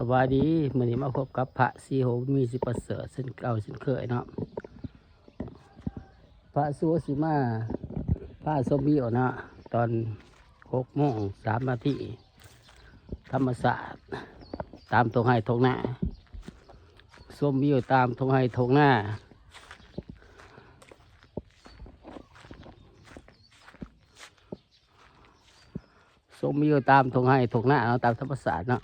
ສະບາຍດີ ມື້ນີ້ມາພົບກັບພະສີໂຫ ບຸນມີ ສີປະເສີດ ເຊັ່ນເກົ່າເຊັ່ນເຄີຍເນາະ. ພະສີໂຫຊິມາພາຊົມວິວເນາະ ຕອນຫົກໂມງສາມນາທີ ທຳມະຊາດຕາມທົ່ງໄຮ່ທົ່ງນາ ຊົມວິວຕາມທົ່ງໄຮ່ທົ່ງນາ. ຊົມວິວຕາມທົ່ງໄຮ່ທົ່ງນາເນາະ ຕາມທຳມະຊາດເນາະ.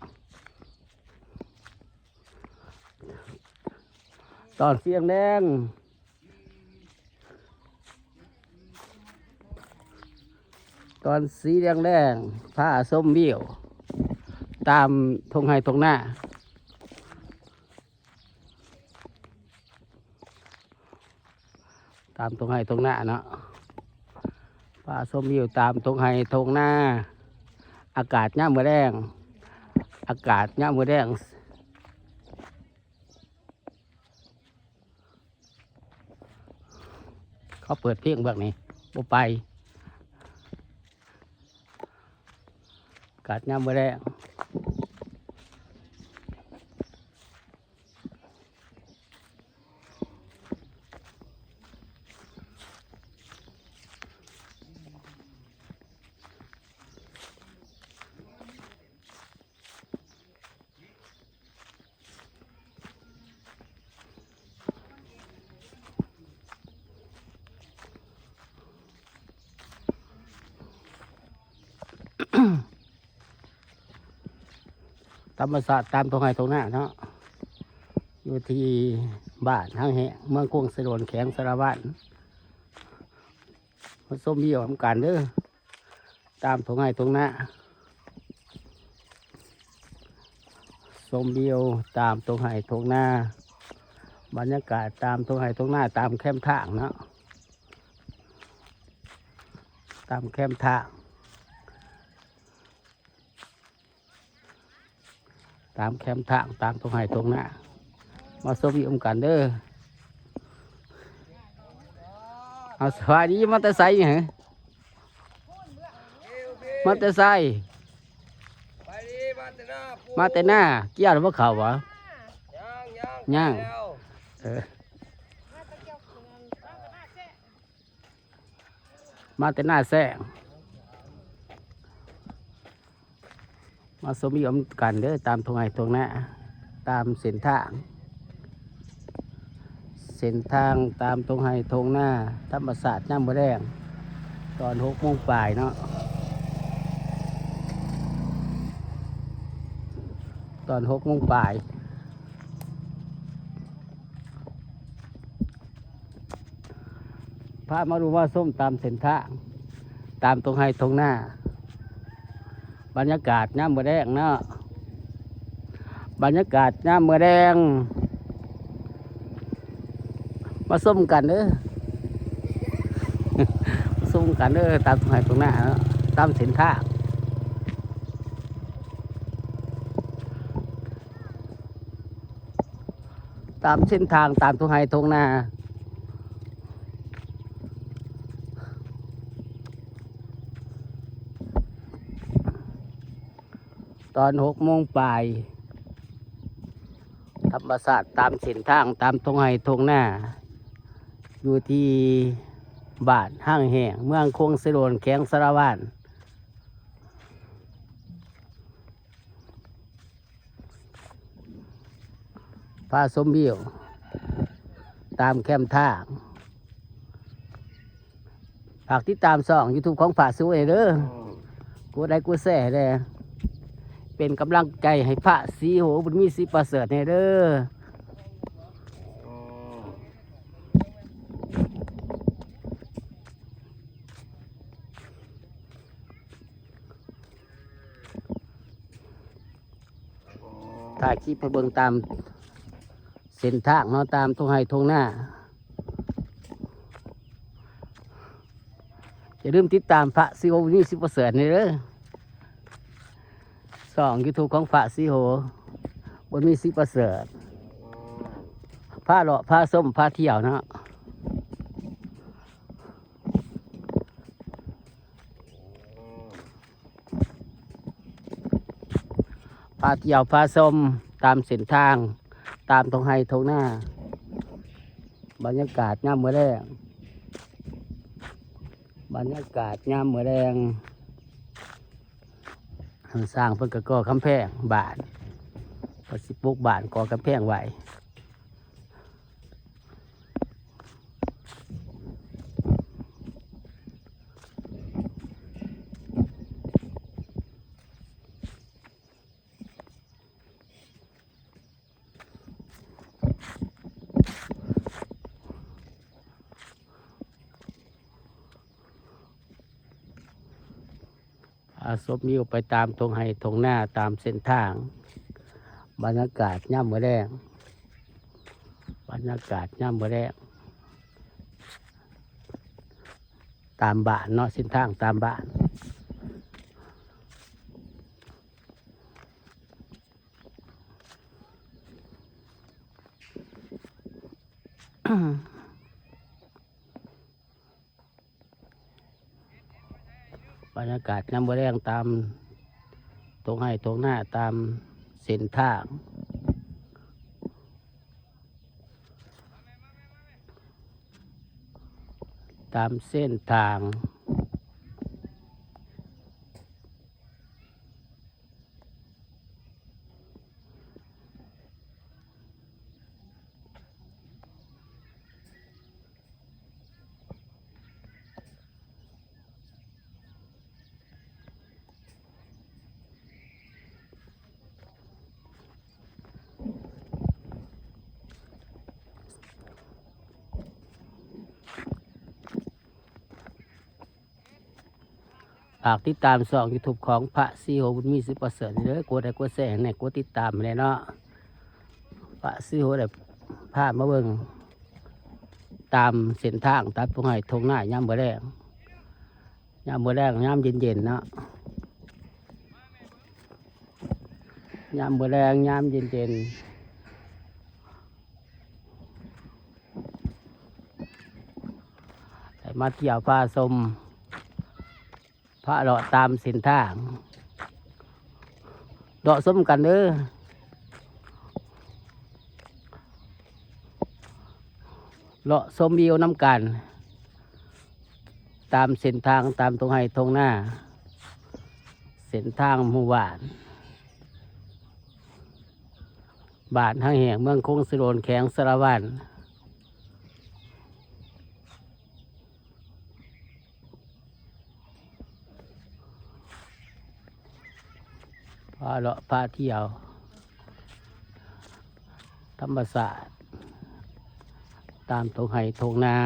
ຕອນສີແດງໆ ຕອນສີແດງໆ ພາຊົມວິວຕາມທົ່ງໄຮ່ທົ່ງນາ. ຕາມທົ່ງໄຮ່ທົ່ງນາເນາະ ພາຊົມວິວຕາມທົ່ງໄຮ່ທົ່ງນາ. ອາກາດຍາມມື້ແລງ ອາກາດຍາມມື້ແລງ ເຂົາເປີດເພງເບື້ອງນີ້ ບໍ່ໄປ. ອາກາດຍາມມື້ແລງ. ທຳມະຊາດຕາມທົ່ງໄຮ່ທົ່ງນາເນາະ ຢູ່ທີ່ບ້ານຫາງແຫ້ງ ເມືອງຄົງສະໂດນ ແຂວງສາລະວັນ. ມາຊົມວິວນຳກັນເດີ ຕາມທົ່ງໄຮ່ທົ່ງນາ. ຊົມວິວຕາມທົ່ງໄຮ່ທົ່ງນາ ບັນຍາກາດຕາມທົ່ງໄຮ່ທົ່ງນາ ຕາມແຄມທາງເນາະ ຕາມແຄມທາງ ຕາມແຄມທາງ ຕາມທົ່ງໄຮ່ທົ່ງນາ ມາຊົມວິວນຳກັນເດີ. ເອົາ ສະບາຍດີ ມາແຕ່ໃສຫະ? ມາແຕ່ໃສ? ມາແຕ່ນາ ກ່ຽວແລ້ວບໍ່ເຂົ້າຫວາ? ຍັງ ເອີ ມາແຕ່ນາແຊງ ມາຊົມວິວນຳກັນເດີ ຕາມທົ່ງໄຮ່ທົ່ງນາ ຕາມເສັ້ນທາງ ເສັ້ນທາງຕາມທົ່ງໄຮ່ທົ່ງນາ ທຳມະຊາດຍາມມື້ແລງ ຕອນຫົກໂມງປາຍເນາະ ຕອນຫົກໂມງປາຍ. ພາມາດູມາຊົມຕາມເສັ້ນທາງ ຕາມທົ່ງໄຮ່ທົ່ງນາ ບັນຍາກາດຍາມມື້ແລງເນາະ ບັນຍາກາດຍາມມື້ແລງ ມາຊົມກັນເດີ ມາຊົມກັນເດີ ຕາມທົ່ງໄຮ່ທົ່ງນາເນາະ ຕາມເສັ້ນທາງ ຕາມເສັ້ນທາງ ຕາມທົ່ງໄຮ່ທົ່ງນາ ຕອນຫົກໂມງປາຍ ທຳມະຊາດຕາມເສັ້ນທາງ ຕາມທົ່ງໄຮ່ທົ່ງນາ ຢູ່ທີ່ບ້ານຫາງແຫ້ງ ເມືອງຄົງສະໂດນ ແຂວງສາລະວັນ. ພາຊົມວິວຕາມແຄມທາງ ຝາກຕິດຕາມຊ່ອງຢູທູບຂອງພະສີໂຫແດ່ເດີ ກົດໄລກົດແຊແດ່ ເປັນກຳລັງໃຈໃຫ້ພະສີໂຫ ບຸນມີ ສີປະເສີດແດ່ເດີ. ຖ່າຍຄລິບໃຫ້ເບິ່ງຕາມເສັ້ນທາງເນາະ ຕາມທົ່ງໄຮ່ທົ່ງນາ. ຢ່າລືມຕິດຕາມພະສີໂຫ ບຸນມີ ສີປະເສີດແດ່ເດີ ຊ່ອງຢູທູບຂອງພະສີໂຫ ບຸນມີ ສີປະເສີດ ພາເລາະ ພາຊົມ ພາທ່ຽວເນາະ. ພ ພາທ່ຽວພາຊົມຕາມເສັ້ນທາງ ຕາມທົ່ງໄຮ່ທົ່ງນາ ບັນຍາກາດຍາມມື້ແລງ ບັນຍາກາດຍາມມື້ແລງ. ຊ່າງເພິ່ນກໍກໍ່ກຳແພງບ້ານ ເພິ່ນຊິປຸກບ້ານກໍ່ກຳແພງໄວ້. ອາ ຊົມວິວໄປຕາມທົ່ງໄຮ່ທົ່ງນາ ຕາມເສັ້ນທາງ ບັນຍາກາດຍາມມື້ແລງ ບັນຍາກາດຍາມມື້ແລງ ຕາມບ້ານເນາະ ເສັ້ນທາງຕາມບ້ານ. ບັນຍາກາດຍາມມື້ແລງຕາມທົ່ງໄຮ່ທົ່ງນາ ຕາມເສັ້ນທາງ ຕາມເສັ້ນທາງ. ຝາກຕິດຕາມຊ່ອງຢູທູບຂອງພະສີໂຫ ບຸນມີ ສິປະເສີດ ເດີ ກົດໄລກົດແຊໃຫ້ແດ່ ກົດຕິດຕາມໃຫ້ແດ່ເນາະ. ພະສີໂຫໄດ້ພາມາເບິ່ງຕາມເສັ້ນທາງ ຕາມທົ່ງໄຮ່ທົ່ງນາ ຍາມມື້ແລງ ຍາມມື້ແລງ ຍາມເຢັນໆ ເນາະ ຍາມມື້ແລງ ຍາມເຢັນໆ ໄດ້ມາທ່ຽວພາຊົມ ພາເລາະຕາມເສັ້ນທາງ ເລາະຊົມກັນເດີ ເລາະຊົມວິວນຳກັນ ຕາມເສັ້ນທາງ ຕາມທົ່ງໄຮ່ທົ່ງນາ ເສັ້ນທາງໝູ່ບ້ານ ບ້ານຫາງແຫ້ງ ເມືອງຄົງສະໂດນ ແຂວງສາລະວັນ. ພາເລາະພາທ່ຽວທຳມະຊາດ ຕາມທົ່ງໄຮ່ທົ່ງນາ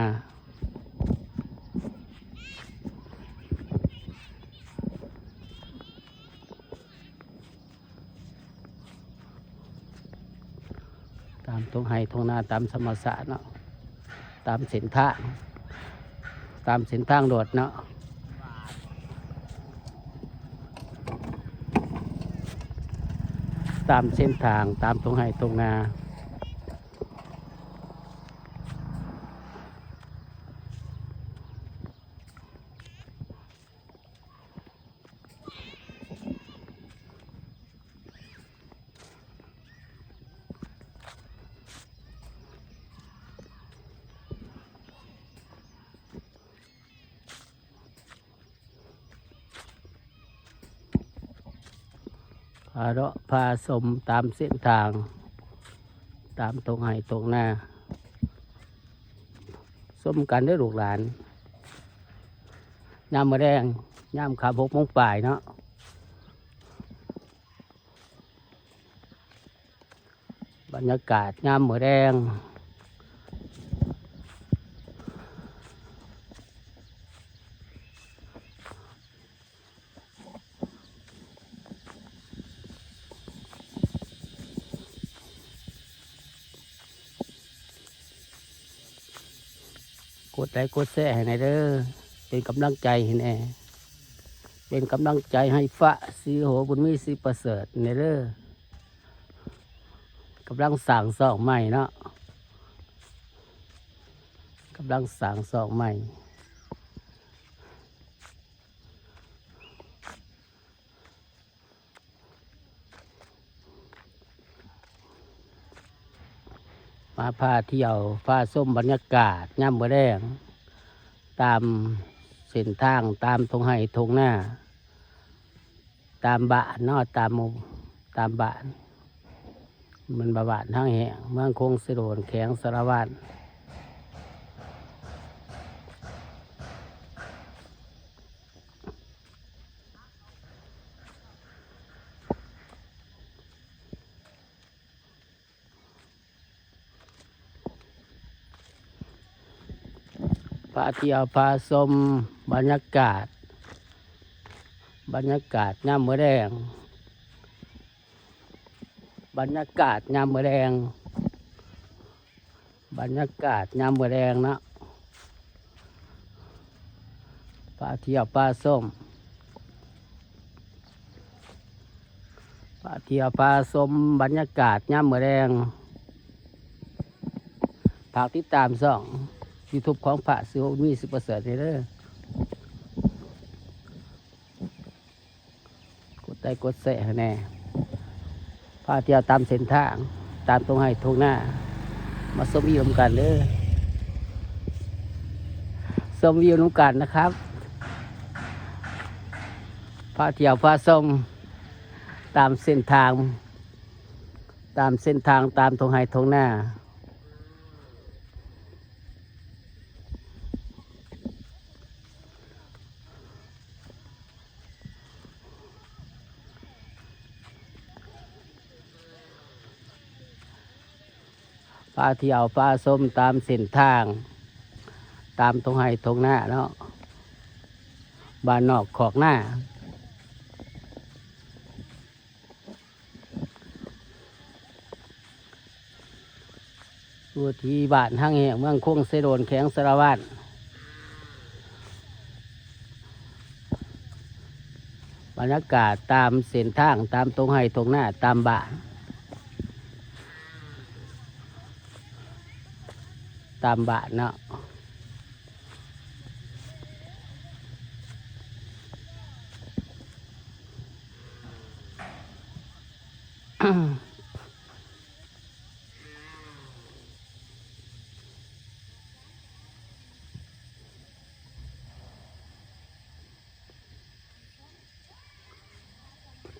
ຕາມທົ່ງໄຮ່ທົ່ງນາ ຕາມທຳມະຊາດເນາະ ຕາມເສັ້ນທາງ ຕາມເສັ້ນທາງລົດເນາະ ຕາມເສັ້ນທາງ ຕາມທົ່ງໄຮ່ທົ່ງນາ. ພາເລາະພາຊົມຕາມເສັ້ນທາງ ຕາມທົ່ງໄຮ່ທົ່ງນາ ຊົມກັນເດີລູກຫຼານ ຍາມມື້ແລງ ຍາມຄ່ຳຫົກໂມງປາຍເນາະ. ບັນຍາກາດຍາມມື້ແລງ ກົດໄລກົດແຊໃຫ້ແດ່ເດີ ເປັນກຳລັງໃຈໃຫ້ແດ່ ເປັນກຳລັງໃຈໃຫ້ພະສີໂຫ ບຸນມີ ສີປະເສີດແດ່ເດີ. ກຳລັງສ້າງຊ່ອງໃໝ່ເນາະ ກຳລັງສ້າງຊ່ອງໃໝ່. ກ ມາພາທ່ຽວ ພາຊົມບັນຍາກາດຍາມມື້ແລງ ຕາມເສັ້ນທາງ ຕາມທົ່ງໄຮ່ທົ່ງນາ ຕາມບ້ານເນາະ ຕາມໝູ່ ຕາມບ້ານ ແມ່ນບ້ານທາງແຫ້ງ ເມືອງຄົງເຊໂດນ ແຂວງສາລະວັນ. ພາທ່ຽວພາຊົມບັນຍາກາດ ບັນຍາກາດຍາມມື້ແລງ ບັນຍາກາດຍາມມື້ແລງ ບັນຍາກາດຍາມມື້ແລງເນາະ ພາທ່ຽວພາຊົມ ພາທ່ຽວພາຊົມບັນຍາກາດຍາມມື້ແລງ. ຝາກຕິດຕາມຊ່ອງຢູທູບຂອງພະສຸມີ ສຸປະເສີດ ເດີ ກົດໄລກົດແຊໃຫ້ແດ່. ພາທ່ຽວຕາມເສັ້ນທາງ ຕາມທົ່ງໄຮ່ທົ່ງນາ ມາຊົມວິວນຳກັນເດີ ຊົມວິວນຳກັນນະຄັບ. ພາທ່ຽວພາຊົມຕາມເສັ້ນທາງ ຕາມເສັ້ນທາງ ຕາມທົ່ງໄຮ່ທົ່ງນາ. ພາທ່ຽວພາຊົມຕາມເສັ້ນທາງ ຕາມທົ່ງໄຮ່ທົ່ງນາເນາະ ບ້ານນອກຄອກນາ. ຢູ່ທີ່ບ້ານທາງແຫ້ງ ເມືອງຄົງເຊໂດນ ແຂວງສາລະວັນ. ບັນຍາກາດຕາມເສັ້ນທາງ ຕາມທົ່ງໄຮ່ທົ່ງນາ ຕາມບ້ານ ຕາມບ້ານເນາະ.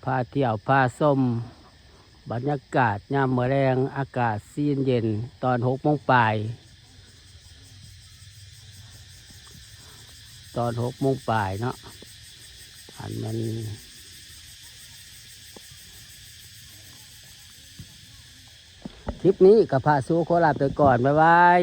ພາທ່ຽວພາຊົມບັນຍາກາດຍາມມື້ແລງ ອາກາດຊິເຢັນໆ ຕອນຫົກໂມງປາຍ ຕອນຫົກໂມງປາຍເນາະ. ອັນແມ່ນ ຄລິບນີ້ກໍພະສຸຂໍລາໄປກ່ອນ ບາຍບາຍ.